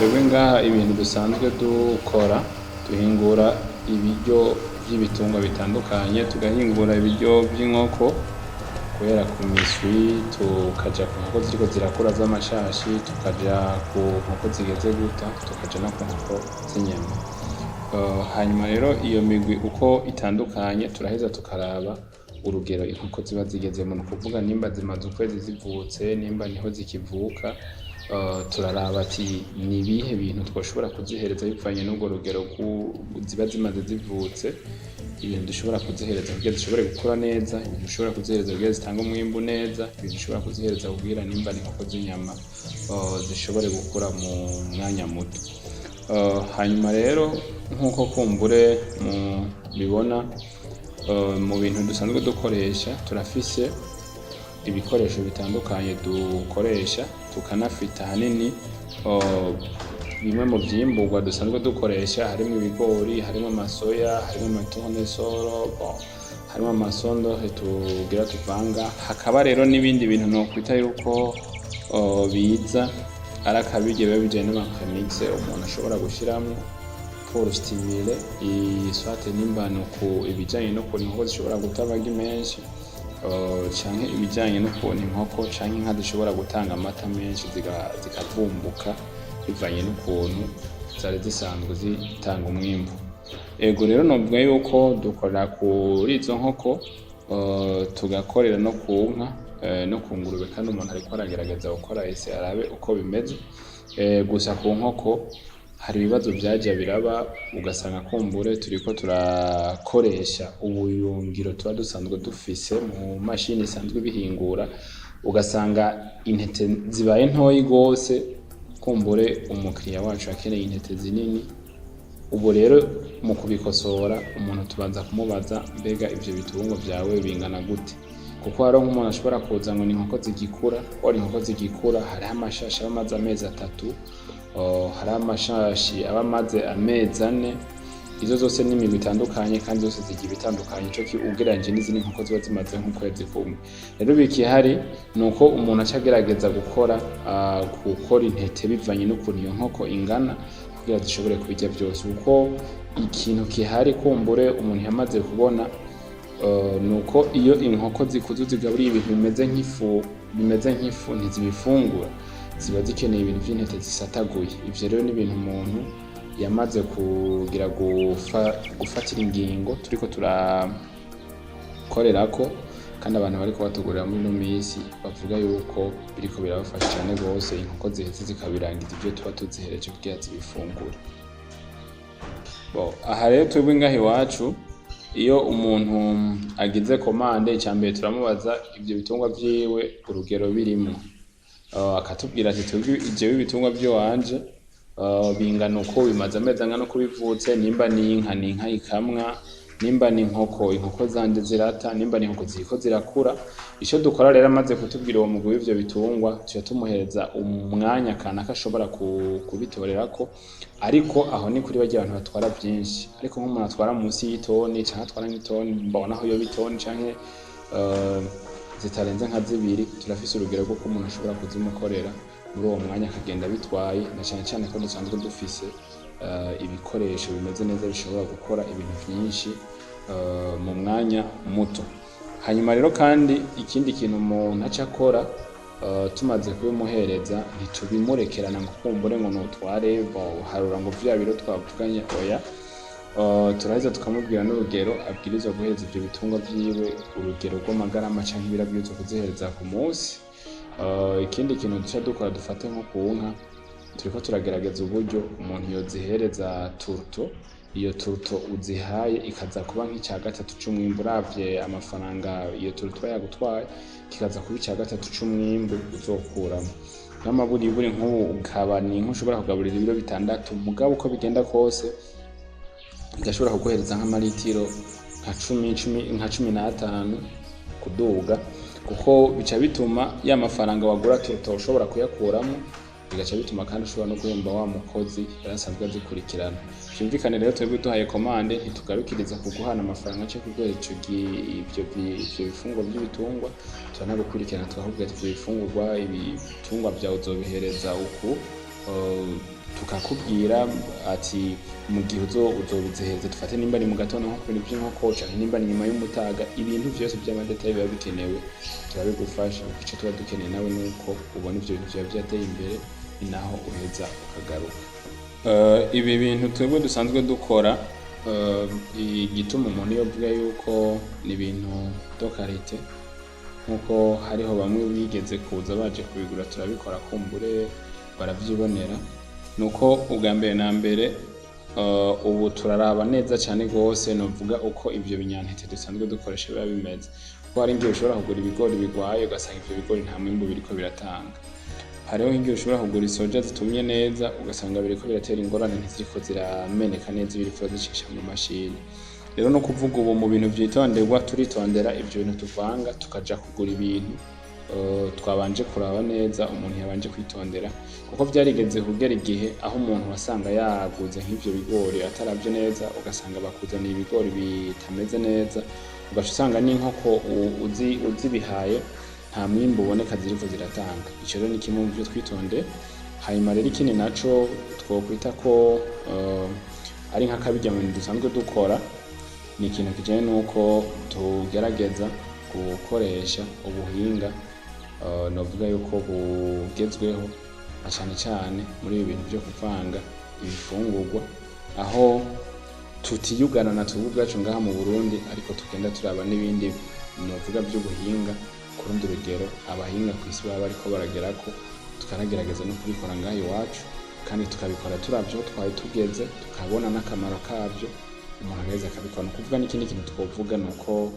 Twebwe ngaha ibintu dusanzwe dukora, duhingura ibiryo vy'ibitungwa bitandukanye, tugahingura ibiryo vy'inkoko guhera ku miswi, tukaja ku nkoko ziriko zirakura z'amashashi, tukaja ku nkoko zigeze guta, tukaja no ku nkoko z'inyama. Hanyuma rero iyo migwi uko itandukanye, turaheza tukaraba urugero inkoko ziba zigezemwo, nukuvuga nimba zimaze ukwezi zivutse, nimba niho zikivuka, turaraba ati nibihe bintu twoshobora kuzihereza bivanye n'urwo rugero ziba zimaze zivutse, ibintu dushobora kuzihereza kugira zishobore gukura neza, ibintu dushobora kuzihereza kugira zitange umwimbu neza, ibintu dushobora kuzihereza kugira nimba ari inkoko z'inyama zishobore gukura mu mwanya muto. Hanyuma rero nk'uko kumbure mubibona, mu bintu dusanzwe dukoresha, turafise ibikoresho bitandukanye dukoresha, tukanafita ahanini bimwe mu vyimburwa dusanzwe dukoresha, harimwo ibigori, harimwo amasoya, harimwo ama tournesol, bon, harimwo amasondohe tugira tuvanga, hakaba rero n'ibindi bintu nokwita yuko biza ari akabirya, biba bijanye n'ama premix umuntu ashobora gushiramwo pour stimuler soit nimba ku ibijanye n'ukuntu inkoko zishobora guta amagi menshi, canke ibijanye n'ukuntu inkoko canke inka zishobora gutanga amata menshi, zikavumbuka bivanye n'ukuntu zari zisanzwe zitanga umwimbu. Ego rero novuga yuko dukorera kuri izo nkoko, tugakorera no ku nka, no ku ngurube, kandi umuntu ariko aragerageza gukora ese arabe uko bimeze. Gusa ku nkoko hari ibibazo vyaja biraba, ugasanga kumbure turiko turakoresha ubuyungiro tuba dusanzwe dufise mu mashini isanzwe ibihingura, ugasanga intete zibaye ntoyi gose, kumbure umukiriya wacu akeneye intete zinini. Ubu rero mu kubikosora, umuntu tubanza kumubaza: mbega ivyo bitungwa vyawe bingana gute? Kuko hariho nk'umuntu ashobora kuza ngo ni inkoko zigikura, wari inkoko zigikura, hariho amashashi aba amaze amezi 3, hariho amashashi aba amaze amezi 4. Izo zose ni imigwi itandukanye kandi zose zigira ibitandukanye ico ugereranije n'izindi nkoko ziba zimaze nk'ukwezi kumwe. Rero bikihari ni uko umuntu aca agerageza gukora intete bivanye n'ukuntu iyo nkoko ingana kugira zishobore kubirya vyose, kuko ikintu kihari kumbure umuntu yamaze kubona nuko iyo inkoko zikuze zigaburiye ibintu bimeze nk'ifu ntizibifungura, ziba zikeneye ibintu vy'intete zisataguye. Ivyo rero ni ibintu umuntu yamaze kugira gufatira ingingo turiko turakorerako, kandi abantu bariko batugurira muri ino minsi bavuga yuko biriko birabafasha cane gose, inkoko ziheze zikabirangiza ivyo tuba tuzihereje kugira zibifungure. Bon, aha rero twebwe ngaha iwacu, iyo umuntu agize commande, icambere turamubaza ivyo bitungwa vyiwe urugero birimwo, akatubwira ati twebwe jewe ibitungwa vy'iwanje bingana uko, bimaze amezi angana uko bivutse, nimba ni inka, ni inka ikamwa, nimba ni inkoko, inkoko zanje zirata, nimba ni inkoko ziriko zirakura. Ico dukora rero, amaze kutubwira uwo mugwi w'ivyo bitungwa, tuca tumuhereza umwanya kanaka ashobora kubitorerako. Ariko aho ni kuri barya bantu batwara vyinshi, ariko nk'umuntu atwara munsi y'itoni canke atwara nk'itoni, mbona aho yoba itoni canke zitarenze nka 2, turafise urugero rw'uko umuntu ashobora kuzimukorera muri uwo mwanya akagenda bitwaye, na cane cane ko dusanzwe dufise ibikoresho bimeze neza bishobora gukora ibintu vyinshi mu mwanya muto. Hanyuma rero kandi ikindi kintu umuntu aca akora, tumaze kubimuhereza, ntitubimurekerana ngo kumbure ngo nutware harura ngo vya biro twavuganye, oya. Turaheza tukamubwira n'urugero abwirizwa guhereza ivyo bitungwa vyiwe, urugero rw'amagarama canke ibiro abwirizwa kuzihereza ku munsi. Ikindi kintu duca dukora, dufate nko ku nka, turiko turagerageza uburyo umuntu yozihereza tourteau. Iyo tourteau uzihaye ikaza kuba nk'ica gatatu c'umwimbu, uravye amafaranga iyo tourteau yagutwaye, kikaza kuba ica gatatu c'umwimbu uzokuramwo. N'amaburiburi nk'ubu ukaba ni inka ushobora kugaburira ibiro 6, mugabo uko bigenda kose igashobora kuguhereza nk'amaritiro nka 10, nka 15 kuduga, kuko bica bituma ya mafaranga wagura tourteau ushobora kuyakuramo, bigaca bituma kandi ushobora no guhemba wa mukozi yari asanzwe azikurikirana. Vyumvikane rero, twebwe duhaye commande ntitugarukiriza ku guhana amafaranga canke kuguha ivyo bifungurwa vy'ibitungwa, turanagukurikirana tukakubwira ati ivyo bifungurwa ibitungwa vyawe uzobihereza uku. Tukakubwira ati mu gihe uzobiziheza, dufate nimba ari mu gatondo nko ku bintu vy'inkoko, canke nimba ari nyuma y'umutaga, ibintu vyose vy'ama détails biba bikenewe turabigufasha. Ico tuba dukeneye nawe nuko ubona ivyo bintu vyawe vyateye imbere, ni naho uheza ukagaruka. Ibi bintu twebwe dusanzwe dukora, igituma umuntu yovuga yuko ni ibintu de qualité, nkuko hariho bamwe bigeze kuza baje kubigura, turabikora, kumbure baravyibonera, nuko ubwa mbere na mbere ubu turaraba neza cane gose, novuga uko ivyo binyantete dusanzwe dukoresha biba bimeze, kuko hari igihe ushobora kugura ibigori bigwaye, ugasanga ivyo bigori nta mwimbu biriko biratanga. Hariho nk'igihe ushobora kugura isoja zitumye neza, ugasanga biriko biratera ingorane, ntiziriko zirameneka neza ibiriko urazicisha mu mashini. Rero no kuvuga ubu mu bintu vyitonderwa, turitondera ivyo bintu tuvanga, tukaja kugura ibintu twabanje kuraba neza, umuntu yabanje kwitondera, kuko vyarigeze kugera igihe aho umuntu wasanga yaguze nk'ivyo bigori ataravye neza, ugasanga bakuzaniye ibigori bitameze neza, ugaca usanga n'inkoko uzibihaye nta mwimbu uboneka ziriko ziratanga. Ico rero ni kimwe mu vyo twitondeye. Hanyuma rero ikindi naco twokwita ko ari nk'akabirya mu bintu dusanzwe dukora, ni ikintu kijanye n'uko tugerageza gukoresha ubuhinga, novuga yuko bugezweho, na cane cane muri ibi bintu vyo kuvanga ibifungurwa, aho tutiyugarana twebwe ubwacu ngaha mu Burundi, ariko tugenda turaba n'ibindi novuga vy'ubuhinga ku rundi rugero abahinga kw'isi baba bariko baragerako, tukanagerageza no kubikora ngaha iwacu, kandi tukabikora turavye aho twari tugeze, tukabona n'akamaro kavyo, umuntu agaheza akabikora. Ni ukuvuga n'ikindi kintu twovuga ni uko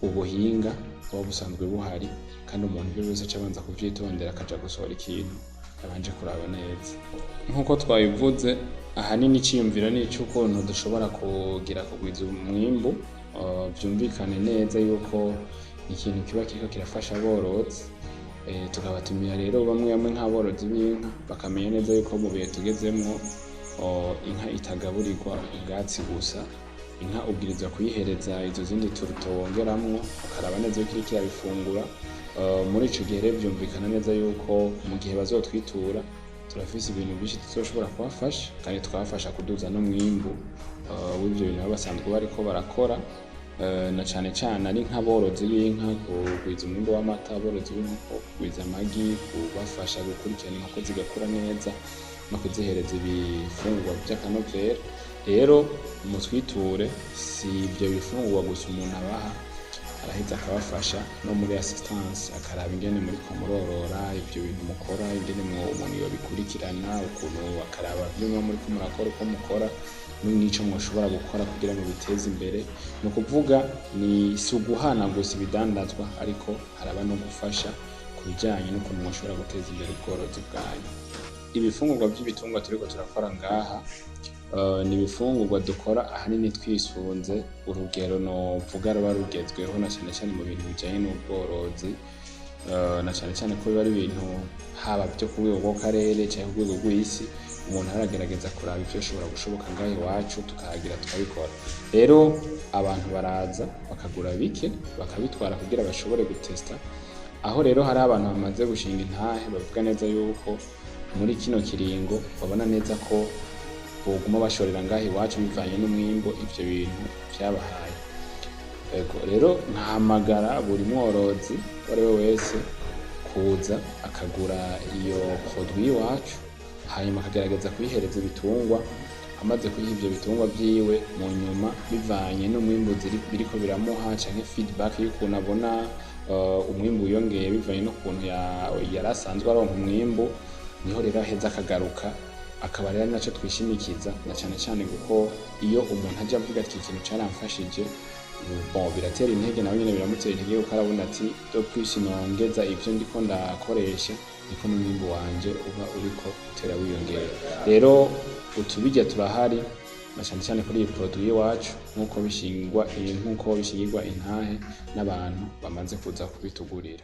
ubuhinga buba busanzwe buhari, kandi umuntu ivyo vyose aca abanza kuvyitondera, akaja gusohora ikintu abanje kuraba neza. Nk'uko twabivuze, ahanini iciyumviro ni ic'ukuntu dushobora kugira kugwiza umwimbu. Vyumvikane neza yuko ikintu kiba kiriko kirafasha aborozi. Tukabatumira rero bamwe bamwe nk'aborozi b'inka, bakamenya neza yuko mu bihe tugezemwo inka itagaburirwa ubwatsi gusa. Inka ubwirizwa kuyihereza izo zindi tourteaux wongeramwo, ukaraba neza yuko iriko irabifungura. Muri ico gihe rero vyumvikana neza yuko mu gihe bazotwitura, turafise ibintu vyinshi tuzoshobora kubafasha, kandi tukabafasha kuduza n'umwimbu w'ivyo bintu baba basanzwe bariko barakora, na cane cane ari nk'aborozi b'inka kugwiza umwimbu w'amata, aborozi b'inkoko kugwiza amagi, kubafasha gukurikirana inkoko zigakura neza no kuzihereza ibifungurwa vy'akanovera. Rero mutwiture, si ivyo bifungurwa gusa umuntu abaha, araheza akabafasha no muri assistance, akaraba ingene muriko murorora, ivyo bintu mukora, ingene umuntu yobikurikirana, ukuntu akaraba ivyo muba muriko murakora, uko mukora n'ico mwoshobora gukora kugira ngo biteze imbere. Ni ukuvuga ni si uguhana gusa ibidandazwa, ariko haraba no gufasha ku bijanye n'ukuntu mwoshobora guteza imbere ubworozi bwanyu. Ibifungurwa vy'ibitungwa turiko turakora ngaha ni ibifungurwa dukora ahanini twisunze urugero novuga ruba rugezweho, na cane cane mu bintu bijanye n'ubworozi, na cane cane ko biba ari ibintu haba vyo ku rwego rw'akarere canke ku rwego rw'isi. Umuntu aragerageza kuraba ivyoshobora gushoboka ngaha iwacu, tukahagira tukabikora. Rero abantu baraza bakagura bike, bakabitwara kugira bashobore gutesta. Aho rero hari abantu bamaze gushinga intahe, bavuga neza yuko muri kino kiringo babona neza ko boguma bashorera ngaha iwacu bivanye n'umwimbu ivyo bintu vyabahaye. Ego rero nkahamagara buri mworozi uwo ari we wese kuza akagura iyo produit iwacu, hanyuma akagerageza kuyihereza ibitungwa. Amaze kuyiha ivyo bitungwa vyiwe, mu nyuma bivanye n'umwimbu biriko biramuha canke feedback y'ukuntu abona umwimbu wiyongeye bivanye n'ukuntu yari asanzwe aronka umwimbu, niho rero aheza akagaruka. Akaba rero ari naco twishimikiza, na cane cane kuko iyo umuntu aje avuga ati iki kintu caramfashije, bon, biratera intege, nawe nyene biramutera intege, kuko arabona ati de plus nongeza ivyo ndiko ndakoresha, niko n'umwimbu wanje uba uriko utera wiyongera. Rero utubirya turahari, na cane cane kuri iyi produit iwacu, nk'uko bishingwa, nkuko bishingirwa intahe n'abantu bamaze kuza kubitugurira.